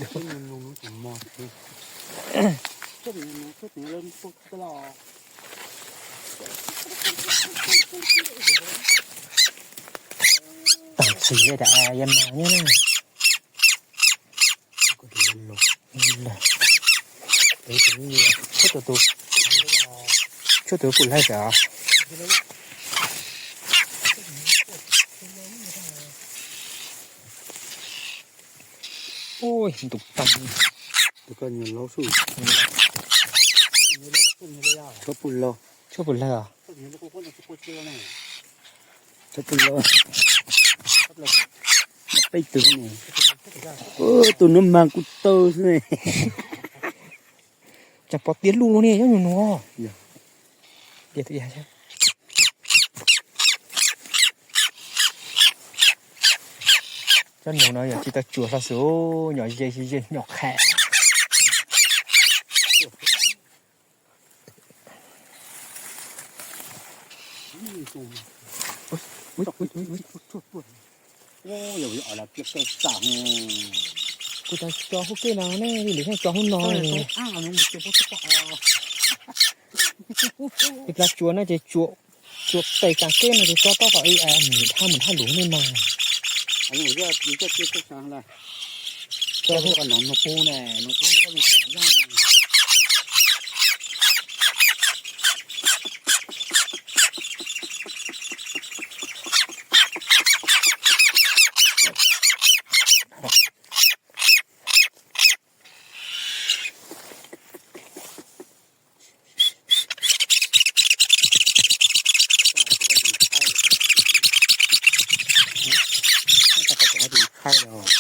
Tam sim li tas yam mas nyob na. Tshuaj tus puj lawg sav. Ui, ntuj tag. Tshuaj puj lawg. Tshuaj puj lawg os. Tshuaj puj lawg. Peb tug ne. Tus no mas kuv tau xwb ne. Cas pov tiav lug ne, nyob nyuag nua. Cov nus no yog tsis tau tsuas hlo xwb, nyom ze ze nyom qham. Kuv tas tso hauv kej no ne, lwm xeej tso hauv no. Ib plab tsua no ces tsua tes tas kej no ces tso tob kom ib a mus dhaj mus dhaj lus ne mas. Khaib os.